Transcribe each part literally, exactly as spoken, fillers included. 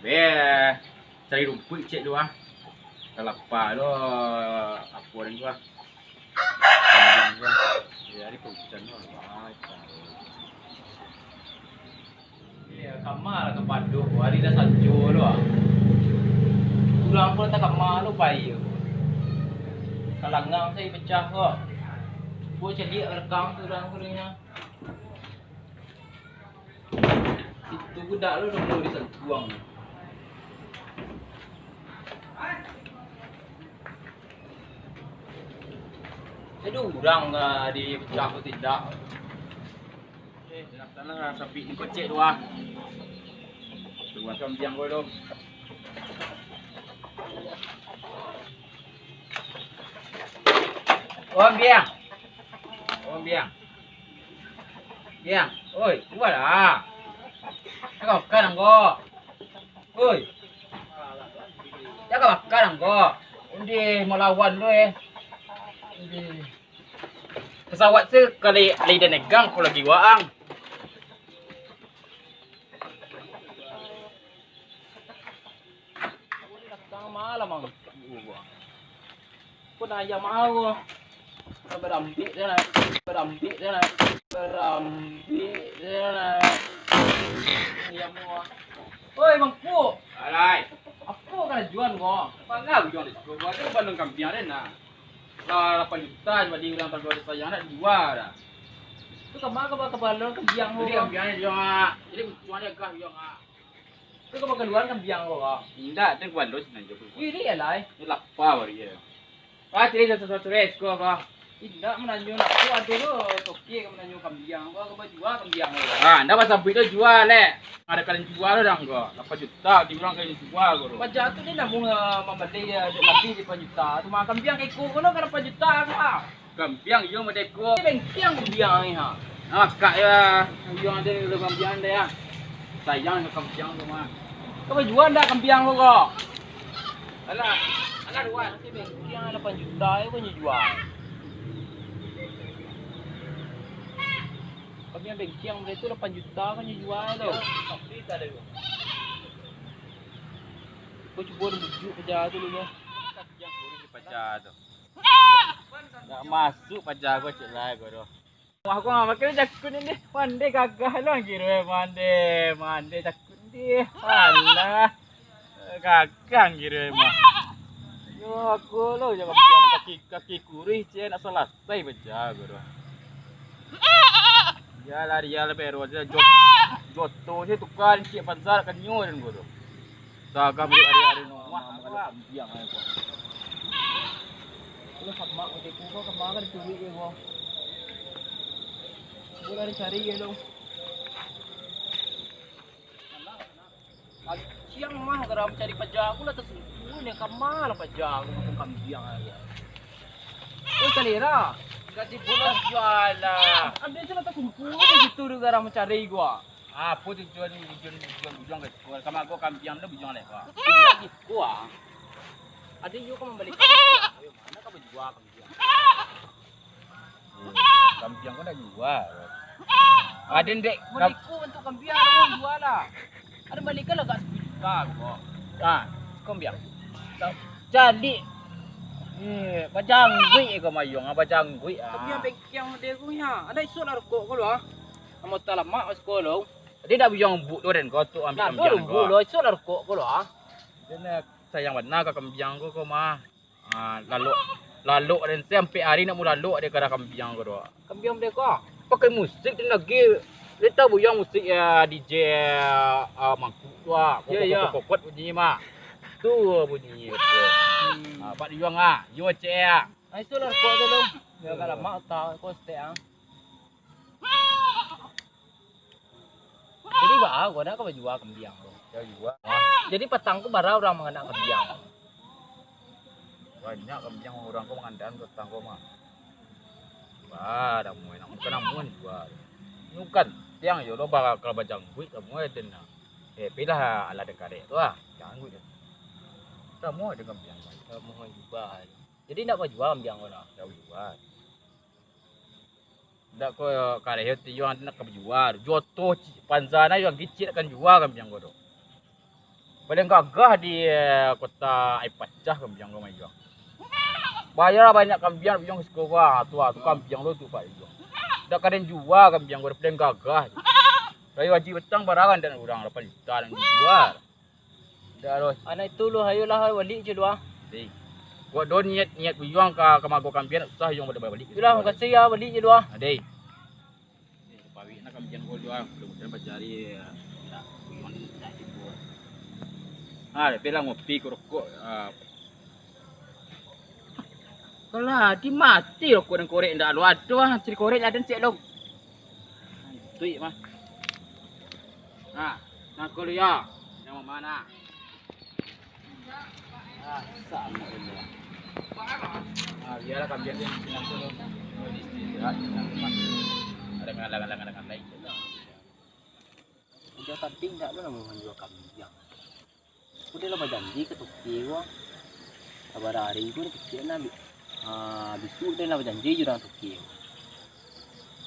Beh, cari rumpuik ciek tu ah. Kalapa tu, apo ado tu ah. Panjang tu ah. Ya, ari pagucan tu. Ah, tahu. Ya, kama lah ka paduah, ari lah sanjo tu ah. Urang pun tak kama tu pai. Kalangang tu pacah ko. Cubo caliak rekam tu urang tu nyo. Itu budak tu dah mulai disantuang. Ada urang ka dipecah ko tidak. Eh, tanang lah, sapi ni kocek tu ah. Tuan kambiang ko tu. Oh, kambiang. Oh, kambiang. Biang, oi, kualah. Jan ka makan angko. Oi. Jan ka makan angko. Undi malawan tu, eh. Undi. Pesawat tu kali, kali dah negang, ko lagi waang. Datang malam ang. Pun ayam awo. Barambik dia nak. Barambik dia nak. Barambik dia nak. Ayam awo. Oi, Mangkuk. Alai. Apo karajoan ko? Manga bujuang di siko. Ko ado bandung kambiang den nah. Lah, lapan juta, jadi urang tangga disayang nak jua dah. Tu kama ka bakaluan kambiang ko? Jadi kambiang ni jua. Jadi bujuang dia gah jua. Tu ka bakaluan kambiang ko, Bang? Indak, tu kualos nan jo. Iri alai. Ni lapa baru ye. Ah, cari satu-satu res ko, ko. Indak mananyo nak ko ado tu, toke ka mananyo kambiang ko, ka bajua kambiang ko. Ah, indak basabuik tu jua lek. Ado kalian jua tu dang ko. Lapan juta di urang kalian jua ko tu. Paja tu dia namuah, eh, mambali, eh, labiah di lapan juta. Tu mah kambiang ka iko ko no ka lapan juta ko. Kambiang iyo merdeka. Bengkiang kambiang ni, ha. Ah, kak ya, kambiang ada dalam kambiang ada ya. Sayang ka kambiang tu mah. Kau jual ndak kambiang kau, kau? Alah, alah dua. Bengkiang lapan juta ya kau jual. Kambiang bengkiang mereka tu lapan juta kan jual tu. Tapi tak ada. Kau cuba bujuk paja tu dulu ya. Yang kurus paja tu. Ndak masuk paja ko cek lai ko doh. Wah, ko makai jakun ni. Mande gagah lo kiro, eh, mande, mande jakun ni. Alah. Gagah kiro mah. Yo, aku lo jangan kaki, kaki kurih cek nak salasai paja ko doh. Iyalah, iyalah, pero dia jot-, joto je tukar cek pansar kanyo dan ko doh. Sagam di ari-ari rumah, apa? Diam aja, gua. Lu sama, gua tipu, gua kemarin duit ya, gua. Gua lari cari ya, lu. Siang mah, gara mencari paja aku lah tersungkur nih, kamar lah paja aku, makan kambiang aja. Oh, kalera. Kasih bola jualan. Ada itu lah tersungkur di situ, gara mencari gua. Apo tujuan, tujuan, tujuan bujuang ka siko? Kama ko kambiang tu bujuang lek ko. Bujuang siko ah. Ado iyo ka mambali kambiang. Ayo, ma ka bajua kambiang? Hmm, kambiang ko ndak jua. Ado ndek kam- Beko bantuak kambiang, ado jua lah. Ado balikan lah agak sapuluah juta ko. Ah, kambiang. Caliak. Eh, bajangguik ko mayuang ah, bajangguik ah. Kambiang bengkiang mode ko nya. Ado isuak lah rokok ko lo ah. Amo talamak siko lo. Jadi ndak bujuang buk tu den ko, tu ambiak kambiang ko. Ndak bujuang buk lo, isuak lah rokok ko lo ah. Den, eh, sayang bana ka kambiang ko, ko mah. Ah, lalok, lalok den sampai ari nak mulalok dek kara kambiang ko tu. Kambiang dek ko. Pakai musik den lagi. Den tahu bujuang musik ya, D J, ah, mangkuk tu ah. Yo, yo. Kokot, kokot, kokot bunyi mah. Tu bunyi. Hmm. Ah, pak dijuang ah. Yo cek ah. Ah, isuak lah rokok tu lo. Yo, kalau mak tahu ko stek ah. Jadi baa ko nak ka bajua kambiang tu? Yo jua. Jadi patang tu bara urang manganak kambiang? Banyak kambiang urang ko mangandaan patang ko mah. Baa, dah muai nak bukan namuan jua. Nukan tiang yo lo bakal bajangguik kamu ya den nah. Eh, pilah alah den karek tu ah. Jangguik. Kamu ada kambiang. Kamu jua. Jadi nak bajua kambiang ko nah? Nak bajua. Ndak ko kareh tiyo nak ka bajua. Joto ci-, panzana yo gicik kan jua kambiang ko tu. Paling gagah di, eh, kota Aia Pacah kambiang ko, Mak Iyuang. Bayar banyak kambiang, Mak Iyuang, siko ko, ah, tu, ah, tu kambiang lo tu, Pak Iyuang. Dak ka den jua kambiang ko, paling gagah. Kayu Haji Batang bara kan den urang, lapan juta den jua. Dak lo. Anak itu lo, ayolah balik je lo, ah. Deh. Buat do niat, niat Mak Iyuang ka, ka mago kambiang, susah Iyuang balik. Yolah, makasih ya, balik je lo, ah. Ah, deh. Pawik nak kambiang ko jua, mudah-mudahan bacari, ya, nak buyuang ni nak tibo. Ah, tapi lah ngopi ko rokok, ah. Kalau di mati rokok dan korek ndak lo ado, ah, cari korek lah dan cek lo. Tuik mah. Ah, nak ko ya. Yang mana? Ah, samo dulu. Ah, biarlah kambiang tu di sinan tu, di istirahat di sinan tu, Pak. Ada ngalang-ngalang, ada ngalang. Udah tadi ndak lo namuah manjua kambiang. Udah lah bajanji ka tukia ko. Sabara hari ko dah tukia nak ambiak. Ah, bisuak dah lah bajanji jo urang tukia ko.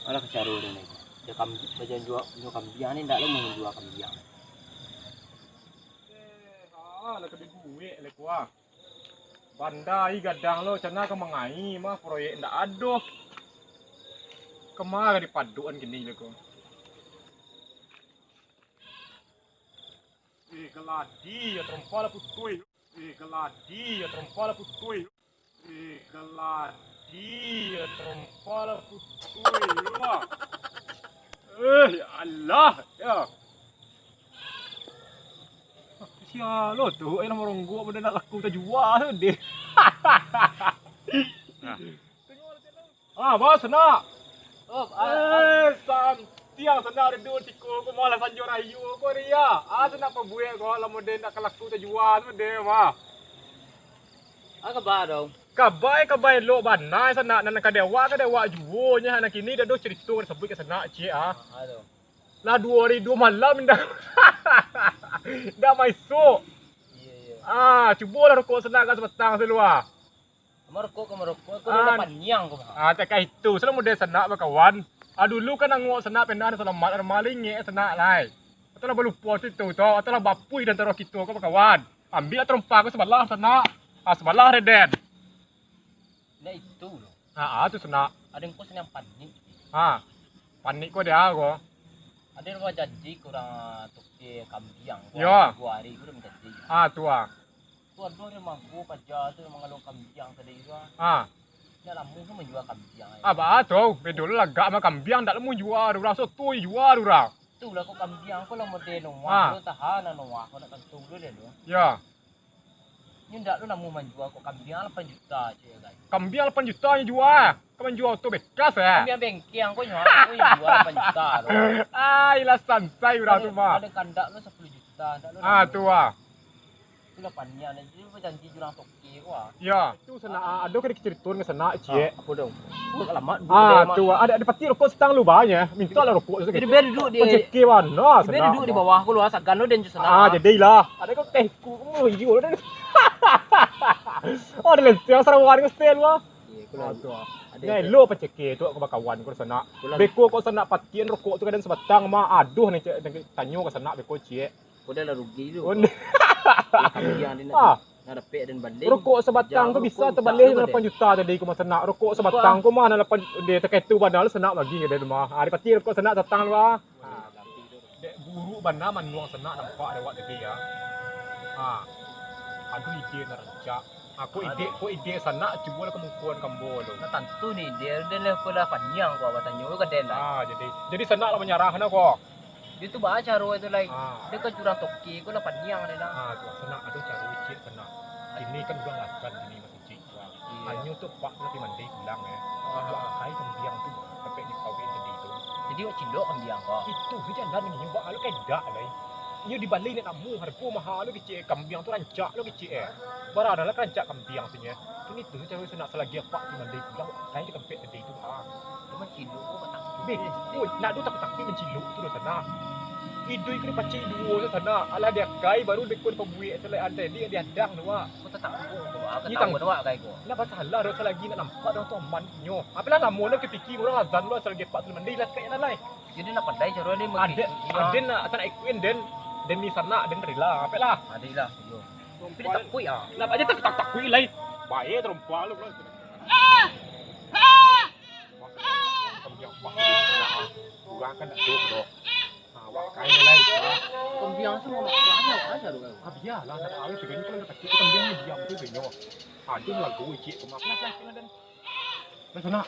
Alah kacaro dah ni. Dah kam-, bajanji jua, jua kambiang ni ndak lo manjua kambiang. Eh, ah, lah ka dibuek lah kuah. Banda ai gadang lo, cana ka mangai mah, proyek ndak ado. Kama ka dipaduan kini lo ko. Eh, galadi, ya, terompa lah putuih. Eh, galadi, ya, terompa lah putuih. Eh, galadi, ya, terompa lah putuih. Wah. Eh, ya Allah, ya. Sia lo tu, eh, lah maronggok, bana nak laku tajua tu deh. Nah. Ah, bos, nak. Oh, ah, ah. Eh, santiang sanak duduak siko ko, malah sanjo rayo ko, Ria. Ah, sanak pabuek ko, lah model nak ka laku tajua tu deh, mah. Ah, kaba dong. Kaba, kaba elok bana sanak, nan ka dewak, ka dewak juo nyo, nan kini dah doh carito ka disabuik ka sanak, ciek, ah. Ah, tu. Lah duo hari duo malam indak, indak maisok. Iya, iya. Ah, cubolah rokok sanak ka sabatang saluah. Marokok ka marokok, ko Ah. Lah paniang ko, mah. Ah, tak kah itu. Salah model sanak bakawan. Ah, dulu kan angok sanak pernah salamat, malah ingek sanak lai. Atau lah balupo tu, tu, tu, atau lah bapuih di antaro kito ko bakawan. Ambiak lah tarompa ko sabalah sanak. Ah, sabalah Reden. Ndak itu lo. Ah, ah, tu sanak. Ado ko sanak panik. Ah. Panik ko dia ko. Ado nan bajanji ka urang tukia kambiang ko. Yo. Duo hari ko dah bajanji. Ah, tu ah. Tu ado nan mangko paja tu nan manggalong kambiang tadi tu ah. Ah. Ndak lamuah tu manjua kambiang. Ah, baa tu. Bedo lo lagak mah kambiang ndak lamuah jua urang, soto jua urang. Tu lah ko kambiang ko lah model Noah Ah. tu, tahan lah Noah ko nak tantu dulu dia tu. Yo. Nyo ndak lo namuah manjua ko kambiang lapan juta je, guys. Kambiang lapan juta nyo jua. Kau manjua oto bekas, eh? Kambiang bengkeng ko nyo, ko nyo jua lapan juta lo. Ah, ilah santai urang tu, Paling, mah. Paling kandak lo sapuluah juta, ndak lo Ah, namuah. Tu ah. Tu lah paniang, jadi bajanji jo urang toke ko ah. Yo. Tu sanak, ah, ado ka dicaritoan ka sanak, ciek. Ah, apo dong? Buek alamat, buek Ah, alamat. Tu ah. Ado, ado pati rokok satang lu banyak. Minta lah rokok tu. Jadi biar duduk di Pancake bana, Biar sanak, duduk di mah. Bawah ko lo, sagan lo den jo sanak. Ah, jadilah. Ado ko teh ku, oh, iyo, ado. Oh, ado lenseng Sarawak dengan style lah. Iya, ko lah. Ah, tu ah. Ado Nah, tu. Elok pancake tu, ko bakawan ko sanak. Ko lah. Beko ko sanak patian rokok tu kadang sabatang mah. Aduh, ni cek, tanyo ka sanak beko ciek. Ko dah lah rugi tu. Oh, ni. Lah kambiang dia nak, Ah. nak dapek dan balik. Rokok sabatang Jauh tu bisa rokok tabaleh besar tu lapan juta tadi ko mah sanak. Rokok Rokok sabatang ah. Ko mah nak lapan, dia takai tu bana lah sanak bagi ka dia tu mah. Ah, dipati rokok sanak datang lah. Ah. Dek buruk bana manuang sanak nampak dek awak tadi ya. Ah. Aduh, ide nan rancak. Aku Aduh. Ide, ko ide sanak cubo lah kemungkuan kambo tu. Nah, tantu ni ide den lah, ko lah paniang ko awak tanyo ka den lah. Ah, jadi, jadi sanak lah manyarah nah ko. Dia tu baa caro itu lai. Ah. Dia kan curang toke ko lah paniang dia lah. Ah, tu sanak ado caro ciek sanak. Ini kan udah lakan ini masih ciek. Iya. Hanyo tu pak tapi mandi pulang ya. Ah. Dua akai kambiang tu sampai di pawai tadi tu. Jadi wak cilok kambiang ko. Itu tu jalan ni, wak lalu kedak lai. Inyo dibali nak namu harga mahal lo kecek, kambiang tu rancak lo kecek eh. Bara lah rancak kambiang tu nyo. Kini tu caro sanak salagi apak tu mandi pulang, akai di kempek tadi tu ha. Cuma cilok ko batang. Beh, oh, nak tu tapi-tapi mancilok tu doh sanak. Iduik ko dipacik duo tu sanak. Alah diakai baru dikon pabuek tu lai antai di diadang tu wak. Ko tatap ko, ko, ko, Ni tang- tahu awak kai ko. Lah basalah doh salagi nak nampak doh tu aman nyo. Apalah namo lah kepikir urang azan lo salagi apak tu mandi lah sakali lah lai. Jadi nak pandai caro ni Aden, mengikuti. Aden nak asal nak ikutin den. Den di sanak, den rila, apo lah. Ado lah, yo. Tapi takuik ah. Nak aja tak takuik lai. Bae tarompa lu. Urang kan ado doh. Nah, awak kain lai. Kambiang tu mau makan aja, aja tu kan. Ah, bialah, nak tahu segini kalau tak takuik kambiang ni diam tu sebenarnya. Aduh, lagu cik tu maaf lah, lah, lah, dan. Lah, sana.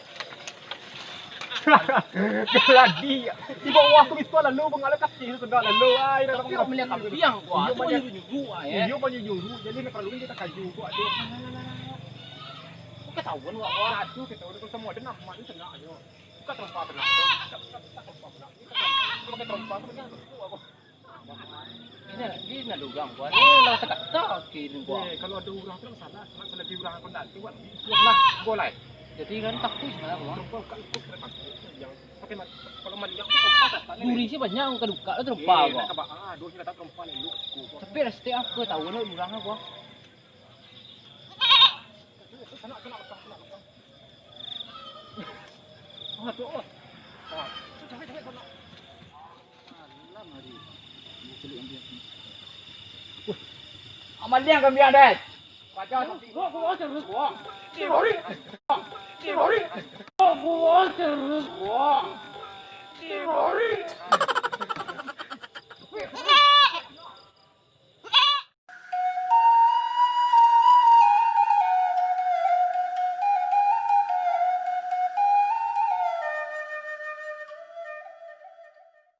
Geladi. Di bawah tu bisa lalu, bangala kasih tu sudah lalu. Ai, dah. Tapi orang melihat kambiang tu, ah, tu banyak nyuruh-nyuruh, ah, ya. Iyo, banyak nyuruh. Jadi, nak perlu kita kayu tu, aduh. Ketahuan, wak, wak. Aduh, ketahuan. Kalau semua ada nama tu, sana aja. Bukan terompa benar. Bukan terompa benar. Bukan terompa benar. Ini, ini nak dugang gua. Ini lah kata-kata kirim gua. Eh, kalau ada urang tu salah, salah, salah di urang aku nak tu, buat bisuan lah. Gua lah. Jadi kan takut sebenarnya gua. Terompa bukan ikut kena takut. Yang pakai mat-, kalau maliang tu terompa tak, tak. Duri sih banyak, bukan duka lah terompa gua. Eh, nak kaba-, ah, dua sila tak terompa ni, lu, gua. Tapi resti apa tahu lah urang gua. Sanak, sanak, sanak, sanak. Ah, tu, oh. Ah, tu, cari, cari, sanak. Alah, mari. Dia celik ambiak ni. Wah. Amaliang kami ada. Paja tapi. Gua, gua terus, gua. Teroris. Teroris. Gua, gua terus, gua. Teroris.